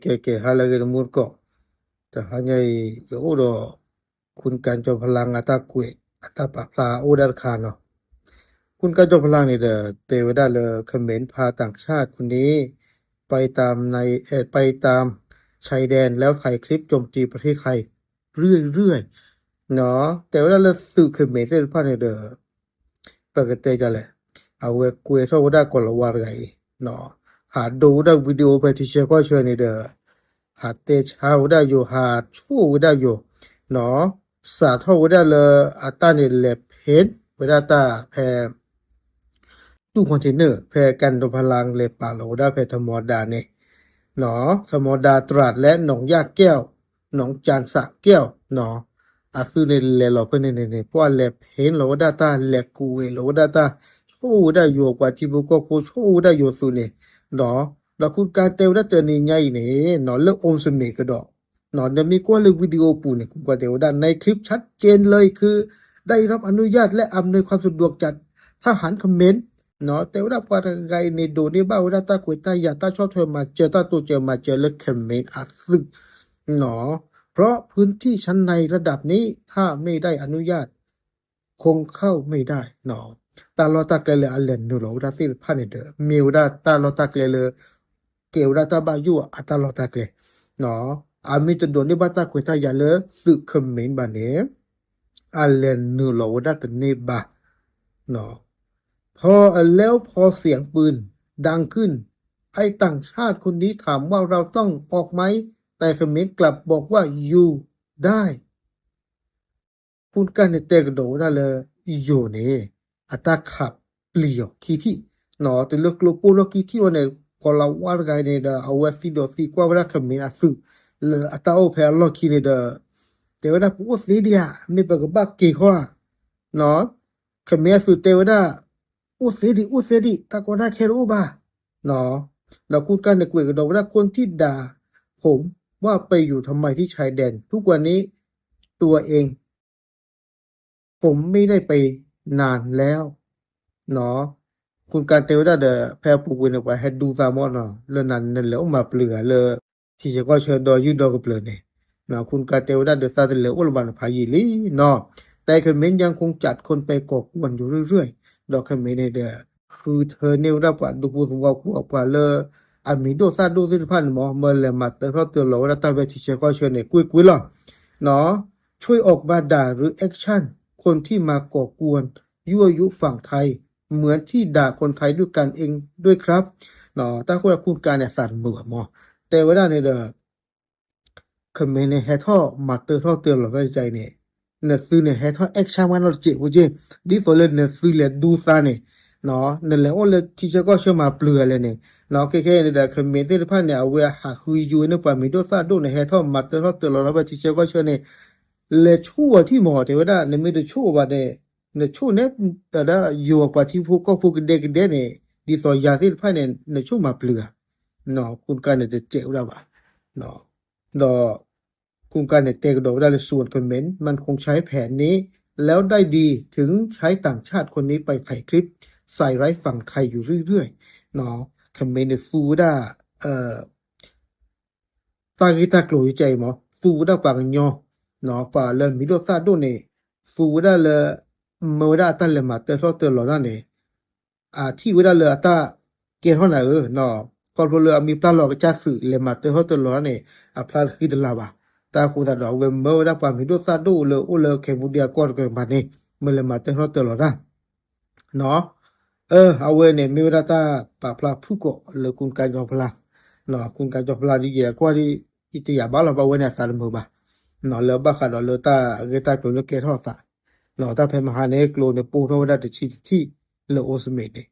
ကဲ ကဲ ဟါလၢအဂ့ၤ တမူတကိး, တဟါညါအံၤ ယအိၣ်ဒီး คุณกันจอมพลัง အတၢ်ကွဲး အတၢ်ပာ်ဖျါအိၣ်ဝဲဒၣ်တခါနီၤ. คุณกันจอมพลังန့ၣ်ဒီး တဲဝဲဒၣ်လၢ เขมรพาต่างชาติคนนี้ ไปตามใน เอ่อ ไปตามชายแดน แล้วถ่ายคลิปโจมตีประเทศไทยเรื่อยๆ နီၤ. တဲဝဲဒၣ်လၢသုး เขมร သ့ၣ်တဖၣ်န့ၣ်ဒီး ပကတဲဒ်လဲၣ်, အဝဲကွဲးထီၣ်ဝဲဒၣ်ကိၤလၤဝါတဂၤအံၤ, ဟးဒိဝဲဒၣ် video ဖဲထံဆၢကီၢ်ဆၢန့ၣ်ဒီး ဟးတဲဆါဝဲဒၣ်ယိၤ ဟးဆိၣ်ဝဲဒၣ်ယိၤ, စးထီၣ်ဝဲဒၣ်လၢအတၢ်န့ၣ်လဲၤဖဲဝဲဒၣ်တၢ်ဖဲ တူၢ်ခီၣ်ထံးနၢၣ် ဖဲ กันจอมพลัง လဲၤပာ်လီၤဝဲဒၣ်ဖဲ ธรรมดา န့ၣ်, ธรรมดา ตราด လၢ หนองหญ้าแก้ว หนองจานสระแก้ว နီၤ. အသုးန့ၣ်လဲၤလီၤဖဲန့ၣ်န့ၣ်န့ၣ် ပှၤလဲၤဖဲလီၤဝဲဒၣ်တၢ် လဲၤကွဲးလီၤဝဲဒၣ်တၢ် ဆိၣ်ဝဲဒၣ်ယိၤပှၤထံဖိကီၢ်ဖိ ဆိၣ်ဝဲဒၣ်ယိၤသုးန့ၣ်, နီၤ. ဒီး คุณกัน တဲဝဲဒၣ်တနံၤညါအံၤန့ၣ် နီၤ လၢ โอมเสม็ด ကဒီး နီၤ နမ့ၢ်ကွၢ်လၢ video ပူၤန့ၣ် คุณกัน တဲဝဲဒၣ် ในคลิปชัดเจนเลยคือ ได้รับอนุญาตและอำนวยความสะดวกจากทหารเขมร နီၤ. တဲဝဲဒၣ်ပှၤတဂၤအံၤန့ၣ် ဒိးန့ၢ်ဘၣ်ဝဲဒၣ်တၢ်ခွဲးတၢ်ယာ် တၢ်ဆီၣ်ထွဲမၤစၢၤ တၢ်တိစၢၤမၤစၢၤလၢ เขมร အသုး, နီၤ. เพราะพื้นที่ชั้นในระดับนี้ ถ้าไม่ได้อนุญาต คงเข้าไม่ได้ နီၤ. တၢ်လီၢ်တၢ်ကျဲလၢအလဲၤနုာ်လီၤဝဲဒၣ်သ့ၣ်တဖၣ်န့ၣ်ဒီး မ့ၢ်ဝဲဒၣ်တၢ်လီၢ်တၢ်ကျဲလၢ ကဲဝဲဒၣ်တၢ်ဘၣ်ယိၣ်အတၢ်လီၢ်တၢ်ကျဲ, နီၤ. အမ့ၢ်တဒိးန့ၢ်ဘၣ်တၢ်ခွဲးတၢ်ယာ်လၢသုး เขมร ဘၣ်န့ၣ် အလဲၤနုာ်လီၤဝဲဒၣ်တန့ၢ်ဘၣ်, နီၤ. พอแล้ว พอเสียงปืนดังขึ้น ไอ้ต่างชาติคนนี้ถามว่าเราต้องออกไหม แต่เขมรกลับบอกว่าอยู่ได้ คุณกัน န့ၣ် တဲကဒီးဝဲဒၣ်လၢ ယိၤန့ၣ် အတၢ်ခးပျံၤအီၤခံထံၣ်, နီၤ. တုၤလၢကျိပိၢ်ထီၣ်ခံထံၣ်ဝဲန့ၣ် ကိၤလၤဝါတဂၤန့ၣ်ဒီး အဝဲသံဒိးသံကွၢ်ဝဲဒၣ် เขมร အသုး လၢအတၢ်အိၣ်ဖဲအလီၢ်ခံန့ၣ်ဒီး တဲဝဲဒၣ် ပအိၣ်သ့ဒံးဧါ, မ့ၢ်ပကဘၣ်က့ၤဃီဧါ, နီၤ. เขมร အသုးတဲဝဲဒၣ် အိၣ်သ့ဒံး အိၣ်သ့ဒံး တၢ်ကီတၢ်ခဲတအိၣ်ဘၣ်, နီၤ. ဒီး คุณกัน န့ၣ် ကွဲးကဒီးဝဲဒၣ် คนที่ด่าผมว่าไปอยู่ทำไมที่ชายแดน ทุกวันนี้ตัวเอง ผมไม่ได้ไปนานแล้ว နီၤ. คุณกัน တဲဝဲဒၣ်ဒီး ဖဲအပူၤကွံာ်န့ၣ် ပှၤဟဲဒူသးမီၢ်နီၤ လၢနၤနလဲၤအိၣ်မၤပျုၤဂၤလၢ ထံဆၢကီၢ်ဆၢဒီယုၢ်ဒီကပျၢၤန့ၣ်, နီၤ. คุณกัน တဲဝဲဒၣ်ဒီး သးတလဲၤအိၣ်လၢၤဘၣ်န့ၣ် ဖးယံာ်လံ နီၤ. แต่เขมรยังคงจัดคนไปก่อกวนอยู่เรื่อยๆ ဒီး เขมร န့ၣ်ဒီး ဃုထၢန့ၢ်ဝဲဒၣ်ပှၤဒူဖိသဝီဖိ ပှၤလၢအမံၤဒိၣ်သၣ်ဒိၣ်သ့ၣ်တဖၣ်န့ၣ်မီၢ် မၢလဲၤမၤတၢထီၣ်တၢလီၤဝဲဒၣ်တၢ်ဖဲထံဆၢကီၢ်ဆၢန့ၣ် ကွ့ၢ်ကွ့ၢ်လီၤ, နီၤ. ช่วยออกมาด่าหรือแอคชั่นคนที่มาก่อกวน ยั่วยุฝั่งไทย เหมือนที่ด่าคนไทยด้วยกันเองด้วยครับ နီၤ. တၢ်ဃိဒီး คุณกัน န့ၣ် အသးတမုာ်ဘၣ်မီၢ် တဲဝဲဒၣ်န့ၣ်ဒီး เขมร န့ၣ် ဟဲထီၣ်မၤတၢထီၣ်တၢလီၤတၢ်အံၤန့ၣ် နသုးန့ၣ် ဟဲထီၣ် action ဝဲနီတစဲးဖိက့, ဒ်သိးလၢနသုးလဲၤဒူသးန့ၣ်, နီၤ. နလဲၤအိၣ်လၢထံဆၢကီၢ်ဆၢမၤပျုၤဂၤလဲၣ်န့ၣ်, နီၤ. ခဲခဲအံၤန့ၣ်ဒီး เขมร သ့ၣ်တဖၣ်န့ၣ် အဝဲဟးဃုယုန့ၢ်ပှၤမံၤဒိၣ်သၣ်ဒိၣ်န့ၣ် ဟဲထီၣ်မၤတၢထီၣ်တၢလီၤတၢ်ဖဲထံဆၢကီၢ်ဆၢန့ၣ် လဲၤဆိၣ်အီၤထံၣ်မီၢ် တဲဝဲဒၣ် နမ့ၢ်တဆိၣ်အီၤဘၣ်န့ၣ် နဆိၣ်န့ၣ် ဒၣ်ယိၤပှၤထံဖိကီၢ်ဖိကဒဲကဒဲန့ၣ် ဒ်သိးယၤသ့ၣ်တဖၣ်န့ၣ် နဆိၣ်မၤပျုၤဧါ, နီၤ. คุณกัน န့ၣ် တစဲးဝဲဒၣ်ဘၣ်, နီၤ. ဒီး คุณกัน န့ၣ် တဲကဒီးဝဲဒၣ်လၢ ส่วนเขมรมันคงใช้แผนนี้แล้วได้ดี ถึงใช้ต่างชาติคนนี้ไปถ่ายคลิปใส่ร้ายฝั่งไทยอยู่เรื่อยๆ နီၤ. เขมร န့ၣ် သူဝဲဒၣ် တၢ်ဂ့ၢ်တၢ်ကျိၤယကဲအံၤမီၢ် သူဝဲဒၣ်ပှၤကညီ, နီၤ. ပှၤလၢမံၤဒိၣ်သၣ်ဒိၣ်န့ၣ် သူဝဲဒၣ်လၢ မၢဝဲဒၣ်အတၢ်လဲၤမၤတၢထီၣ်တၢလီၤတၢ်န့ၣ် အထံၣ်ဝဲဒၣ်လၢအတၢ်ကဲထီၣ်နၤဧၢ, နီၤ. ခီဖျိလၢအမ့ၢ်ပျၢ်လီၤကစၢ်သုး လဲၤမၤတၢထီၣ်တၢလီၤတၢ်န့ၣ် အဖျါတဃံတလၤဘၣ်. တၢ်အဃိသတးဒီး အဝဲမၢဝဲဒၣ်ပှၤမံၤဒိၣ်သၣ်ဒိၣ်လၢအိၣ်လၢ Cambodia ကီၢ်တကပၤန့ၣ် မၢလဲၤမၤတၢထီၣ်တၢလီၤတၢ် နီၤ. အၢ အဝဲန့ၣ် မ့ၢ်ဝဲဒၣ်တၢ်ပာ်ဖျါဖုၣ်ကိာ်လၢ คุณกันจอมพลัง, နီၤ. คุณกันจอมพลัง ဒ်ယဲၢ်ကွၢ်ဒ် ယတယာ်ဘၣ်လီၤ ဘၣ်ဝဲန့ၣ်အသးတမုာ်ဘၣ်, နီၤ. လၢဘၣ်ဃးဒီးလၢတၢ်ဂ့ၢ်တၢ်ကျိၤလၢကဲထီၣ်အသး, နီၤ. တၢ်ဖဲမဟါန့ၣ် ကျိန့ၣ်ပိၢ်ထီၣ်ဝဲဒၣ်တဆံတထံၣ်လၢ โอมเสม็ด န့ၣ်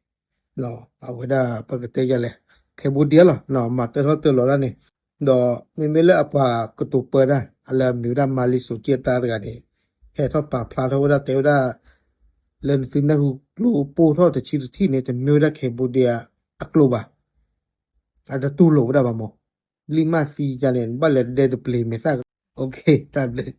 နီၤ. အဝဲဒၣ်ပကတဲယၤလဲၣ် Cambodia လီၤ, နီၤ. မၤတၢထီၣ်တၢလီၤတၢ်န့ၣ် ဒီးမ့မ့ၢ်လၢအပှၤကတိၤပၢတၢ် အလၢအမံၤဝဲဒၣ် မၤလံၤစိၤက့တၢ်တဂၤန့ၣ် ဟဲထီၣ်ပာ်ဖျါထီၣ်ဝဲဒၣ် တဲဝဲဒၣ် လၢနသုးနၢ်ဟူကျိပိၢ်ထီၣ်တဆံတထံၣ်န့ၣ် တမ့ၢ်ဝဲဒၣ် Cambodia အကျိဘၣ်, အတတူၢ်လိာ်ဝဲဒၣ်ဘၣ်မီၢ်, လံာ်မၢ်သံယၤန့ၣ် နဘၣ်လဲၤဒဲတပျ့ၤမဲာ်သၣ်ကဒီး, တၢ်ဘျုး